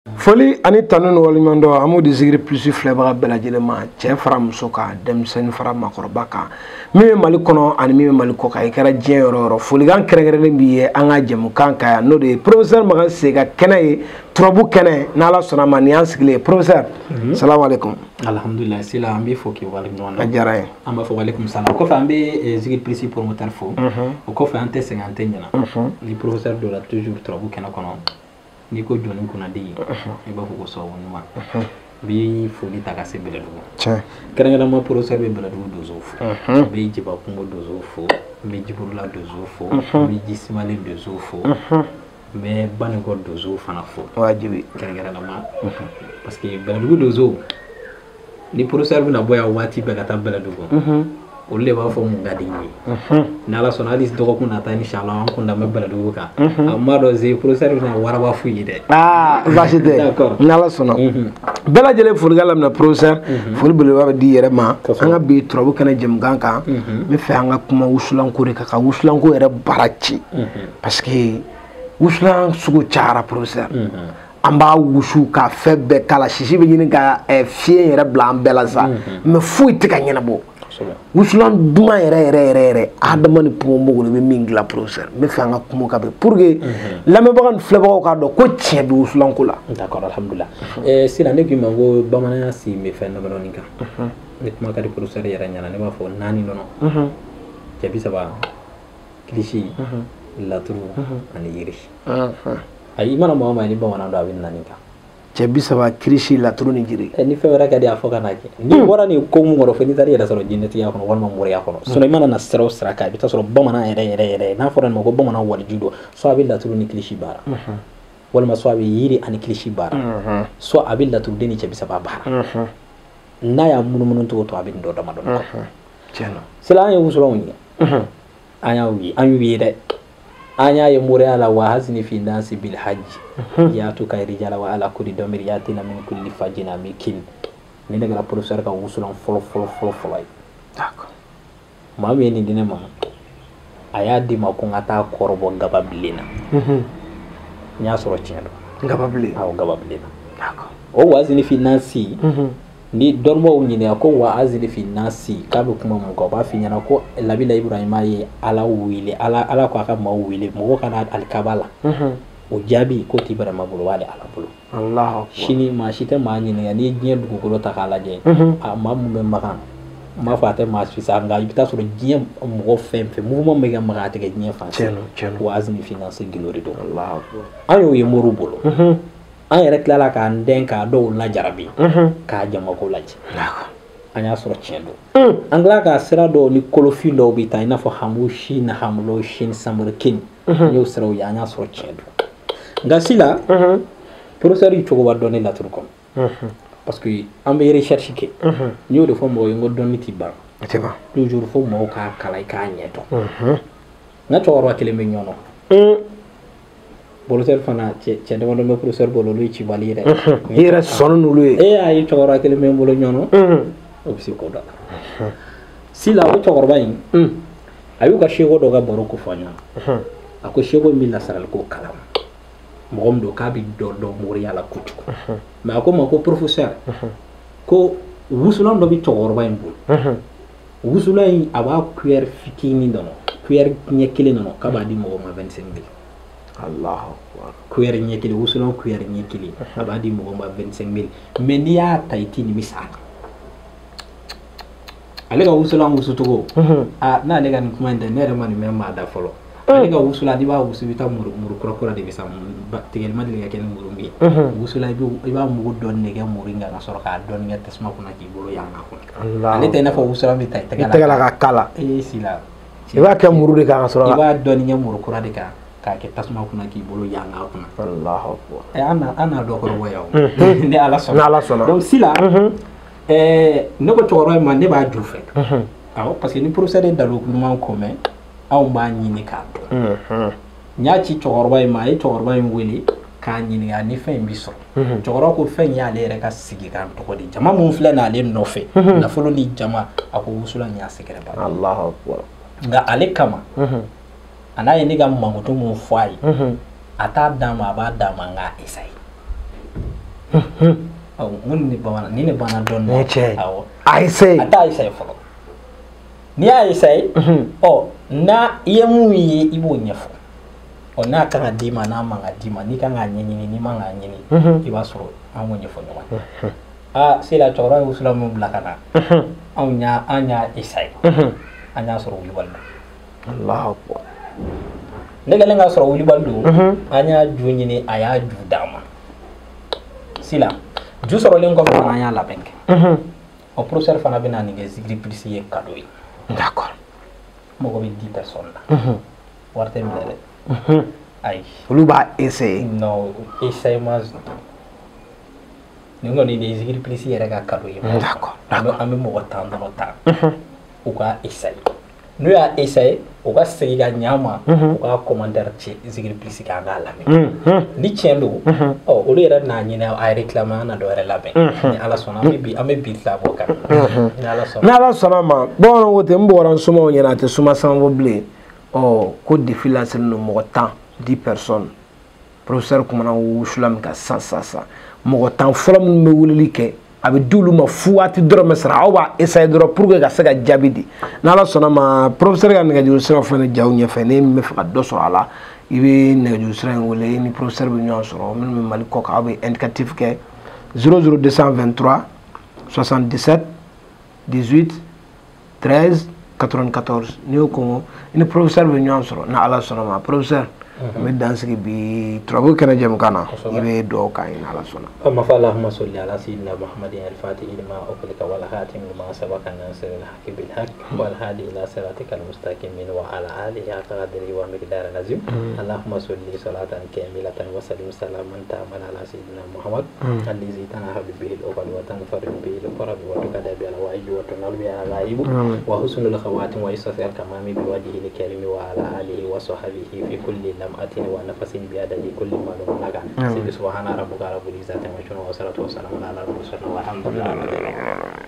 Foli ani tanu ni waleɲumandɔn an b'o di Zikiri Plus filɛbaga bɛɛ lajɛlen ma, cɛ fara muso kan, denmisɛnnin fara maakɔrɔba kan, min bɛ Mali kɔnɔ ani min bɛ Mali kɔ kan, i kɛra diɲɛ yɔrɔ o yɔrɔ, folikan kɛrɛnkɛrɛnnen b'i ye an ka jɛmukan kan yan, n'o de ye professeur Makan Sise ka kɛnɛ ye, turabu kɛnɛ, n'Ala sɔnna a ma nin y'an sigilen ye. Professeur, salamu aleykum. Alhamdulilayi Sila, an b'i fo k'i waleɲuman dɔn. A diyara n ye. An b'a fɔ walekum salam. O kɔfɛ an bɛ Zikiri Plus promoteur fo. O kɔfɛ an tɛ sɛgɛn, an tɛ ɲinɛ. Ni professeur donna toujours turabu kɛnɛ kɔnɔ, n'i ko jɔnni kunnadi, i b'a fɔ ko sababu ɲuman. N bɛ foli ta ka se Bɛlɛdugu. Tiɲɛ. Kɛrɛnkɛrɛnnama professeur bɛ Bɛlɛdugu donsow fo. N bɛ Jeba kungo donsow fo, n bɛ Jiburula donsow fo, n bɛ Jisimalen donsow fo, n bɛ Banikɔ donsow fana fo. Wajibi. Kɛrɛnkɛrɛnnama parce que Bɛlɛdugu donsow, ni professeur bɛna bɔ yan waati bɛɛ ka taa Bɛlɛdugu, olu de b'a fɔ mun ka di n ye. N'Ala sɔnna, hali dɔgɔkun nata inshallah an kun da bɛ Bɛlɛdugu kan. An b'a dɔn ze professeur bɛna waraba f'u ye dɛ. Aa, baasi tɛ. D'accord. N'Ala sɔnna. Bɛɛ lajɛlen folikan laminɛ professeur, foli belebeleba bɛ di i yɛrɛ ma. An ka bi turabu kɛnɛ jɛmukan kan, n bɛ fɛ an ka kuma wusulanko de kan, ka wusulanko yɛrɛ baara ci. Parce que wusulan sugu cayara professeur. An b'a wusu ka fɛn bɛɛ k'a la, sisi bɛ ɲini ka fiɲɛ yɛrɛ bila an bɛɛ la sa, mais foyi tɛ ka ɲɛnabɔ. Wusulan duman yɛrɛ yɛrɛ yɛrɛ yɛrɛ, adama ni ponponpogolon bɛ min dilan professeur, n bɛ fɛ an ka kuma ka bɛn pour que lamɛnbaga ni filɛbagaw k'a dɔn ko tiɲɛ bɛ wusulanko la. D'accord, alhamdulilah. Sila, ne k'i ma ko bamananya si bɛ fɛn damadɔni kan. Ni kuma ka di professeur yɛrɛ ɲɛna, ne b'a fɔ naani dɔrɔn. Cɛ bi saba, kilisi, laturu ani yiri. Ayi, i mana maa o maa ye ni bamanan don, a bɛ naani kan. Cɛ bi saba, kirisi, laturu ni jiri. Ni fɛn wɛrɛ ka di a fɔ ka n'a kɛ. N'i bɔra nin ko mun kɔrɔ, fo n'i taara i yɛrɛ sɔrɔ jinɛtigiya kɔnɔ walima moriya kɔnɔ. Sinon i mana na sira o sira kan, i bɛ taa sɔrɔ bamanan yɛrɛ yɛrɛ yɛrɛ, n'a fɔra nin ma ko bamanan waliju don, soit a bɛ laturu ni kilisi baara, walima soit a bɛ yiri ani kilisi baara, soit a bɛ laturuden ni cɛ bi saba baara. N'a y'a munumunu cogo to, a bɛ nin dɔ damadɔni kɔ. Tiɲɛ na. Sila, an ye wusulanw ye. An y'aw ye, an y'u ye dɛ. An y'a ye moriya la, wa hazni fi nasi bil hajj yatuka rijala wa ala kulli damir yatina min kulli fajin amikin. Ni ne kɛra professeur ka wusulan fɔlɔ fɔlɔ fɔlɔ fɔlɔ ye. D'accord. Maa min ye nin di ne ma, a y'a di ma ko n ka taa kɔrɔbɔ gaba bilen na. N y'a sɔrɔ tiɲɛ don. Gaba bilen. Awɔ, gaba bilen na. D'accord. O wa hazni fi nasi, ni dɔnnibaw ɲininka ko wa hazni fi nasi k'a bɛ kuma mun kan, o b'a f'i ɲɛna ko Labila Ibrahima ye Ala wele, Ala ko a ka maaw wele, mɔgɔw ka na alikaba la. O jaabi k'o tɛ Ibrahima bolo, o b'ale Ala bolo. Allahu akbar. Sini maa si tɛ maa ɲininka, n'i ye diɲɛ dugukolo ta k'a lajɛ, a maa mun bɛ Makan, n b'a fɔ a tɛ maa si sa, nka i bɛ taa sɔrɔ diɲɛ mɔgɔ fɛn fɛn mouvement bɛ kɛ Makan, a tɛ kɛ diɲɛ fan Tiɲɛ don, tiɲɛ don. Wa hazni fi nasi gindo de don. Allahu akbar. An y'o ye moriw bolo. An yɛrɛ tilala k'an dɛn k'a dɔw lajarabi, k'a jamako lajɛ. D'accord. An y'a sɔrɔ tiɲɛ don. An tilala ka sira dɔw ni kolofin dɔw bɛ taa, i n'a fɔ hamu sin, hamulo sin, samurikin. An y'o siraw ye, an y'a sɔrɔ tiɲɛ don. Nka Sila, professeur ye cogoba dɔn ne laturu kɔnɔ. Parce que an bɛ recherche kɛ. N y'o de fɔ mɔgɔw ye, n ko dɔnni tɛ ban. A tɛ ban. Toujours fo mɔgɔw k'a kalan, i k'a ɲɛ dɔn. N ka cɛkɔrɔba kelen bɛ ɲɔnɔ. Professeur fana, cɛ damadɔ bɛ professeur bolo, olu ye cibali ye dɛ. I yɛrɛ sɔnni n'olu ye. E y'a ye cɛkɔrɔba kelen bɛ n bolo ɲɔnɔ. O bɛ se ko dɔ la. Sila, o cɛkɔrɔba in, a y'u ka seko dɔ ka baro ko fɔ an ɲɛna. A ko seko in bɛ lasarali ko kalama. Mɔgɔ min don k'a bɛ dɔ dɔn moriya la kojugu. Mais a ko ma ko professeur, ko wusulan dɔ bɛ cɛkɔrɔba in bolo. Wusulan in, a b'a cuillère fitinin dɔrɔn, cuillère ɲɛ kelen dɔrɔn, k'a b'a di mɔgɔ ma 25 000. Allahu akbar. Cuillère ɲɛ kelen, wusulan cuillère ɲɛ kelen, a b'a di mɔgɔ ma 25 000. Mais n'i y'a ta, i t'i nimisa a la. Ale ka wusulan wusucogo, aa, n'ale ka nin kuma in tɛ, ne yɛrɛ ma nin mɛn maa da fɔlɔ. Ale ka wusulan, n'i b'a wusu, i bɛ taa muru kura kura de bɛ san, tigɛli ma deli ka kɛ ni muru min ye. Wusulan, i b'a mugu dɔɔni de kɛ muru in kan ka sɔrɔ k'a dɔɔni kɛ tasuma kunna k'i bolo yanga kɔnɔ. Ale tɛ i n'a fɔ wusulan bɛ ta i tɛgɛ la. I tɛgɛ la ka kala. Ee Sila. I b'a kɛ muru de kan ka sɔrɔ. I b'a dɔɔni kɛ muru kura de kan k'a kɛ tasuma kunna k'i bolo yanga kunna. Allahu akbar. An n'a dɔ kɔrɔbɔ yan o. Ni Ala sɔnna. Ni Ala sɔnna. Donc Sila, ne ko cɛkɔrɔba in ma, ne b'a ju fɛ. Awɔ, parce que ni professeur ye dalu ɲuman ko mɛn, anw b'a ɲini k'a dɔn. N y'a ci cɛkɔrɔba in ma, a ye cɛkɔrɔba in wele k'a ɲininka ni fɛn in bɛ sɔrɔ. Cɛkɔrɔba ko fɛn in y'ale yɛrɛ ka sigikan tɔgɔ de ye. Jama mun filɛ n'ale nɔfɛ, nafolo ni jama, a ko wusulan in y'a sɛgɛrɛ ba. Allahu akbar. Nka ale kama, a n'a ye ne ka mankutu mun fɔ a ye, a t'a d'a ma, a b'a d'a ma, n k'a essayer. Awɔ, n ko nin de bamanan, nin de banna dɔɔnin. Nin ye tiɲɛ ye. Awɔ. A essaye. A t'a essaye fɔlɔ. N'i y'a essaye, ɔ n'a i ye mun ye, i b'o ɲɛfɔ. Ɔ n'a kan ka d'i ma, n'a man ka d'i ma, n'i kan k'a ɲɛɲini, n'i man k'a ɲini, i b'a sɔrɔ an b'o ɲɛfɔ ɲɔgɔn ye. Aa Sila, cɛkɔrɔba ye wusulan min bila ka na, an y'a essaye, an y'a sɔrɔ wulibali don. Allahu akbar. Ne kɛlen k'a sɔrɔ wulibali don, an y'a ju ɲini, a y'a ju d'an ma. Sila, ju sɔrɔlen kɔfɛ fana, an y'a labɛn kɛ. Ɔ professeur fana bɛna nin kɛ Zikiri Plus ye cadeau ye. D'accord. Mɔgɔ bɛ 10 personnes la. Wari tɛ minɛ dɛ. Ayi. Olu b'a essayer. Non, essayement nin kɔni de ye Zikiri Plus yɛrɛ ka cadeau ye. D'accord. An bɛ mɔgɔ 10 dɔrɔn ta. U k'a essayer. N'u y'a essayer, u ka segin ka ɲa ma, u ka commentaire ci Zikiri Plus kan, an k'a lamɛn. Ni tiɲɛ don, ɔ olu yɛrɛ n'a ɲini a réclamer, an na dɔ wɛrɛ labɛn. Ni Ala sɔnna, an bɛ bi tila bɔ kan. Ni Ala sɔnna. Ni Ala sɔnna ma, bamananw ko ten, n bɔra n somaw ɲɛna, a tɛ suma sama bɔ bilen. Ɔ ko défi lancé don mɔgɔ 10, 10 personnes. Professeur kumana wusulan min kan sisan sisan sisan. Mɔgɔ 10 fɔlɔ minnu bɛ weleli kɛ, a bɛ di olu ma fu waati dɔrɔn bɛ sara, aw b'a essayer dɔrɔn pour que ka se ka jaabi di. N'Ala sɔnna ma, professeur ka nɛgɛjuru sira filɛ nin jaw ɲɛfɛ, ni min bɛ fɛ ka dɔ sɔrɔ a la, i bɛ nɛgɛjuru sira in wele, i ni professeur bɛ ɲɔgɔn sɔrɔ. Minnu bɛ Mali kɔ kan, aw bɛ indicatif kɛ 00223 77 18 13 94. N'i y'o kɔngɔ, i ni professeur bɛ ɲɔgɔn sɔrɔ. Ni Ala sɔnna ma, professeur, n bɛ dan sigi bi turabu kɛnɛ jɛmukan na, i bɛ dugawu k'an ye ni Ala sɔnna. أما اللهم صل على سيدنا محمد الفاتح لما أغلق والخاتم لما سبق الناصر الحق بالحق والهادي إلى صراطك المستقيم وعلى آله حق قدره ومقداره العظيم. اللهم صل صلاة كاملة وسلم سلاما تاما على سيدنا محمد الذي تنهى به الأقل وتنفرج به الكرب وتكدى به الوعي وتنال به الغائب وحسن الخواتم ويسر التمام بوجهه الكريم وعلى آله وصحبه في كل لمعة ونفس بعدد كل معلوم لك. سبحان ربك رب العزة عما يصفون والصلاة والسلام على المرسلين والحمد لله رب العالمين.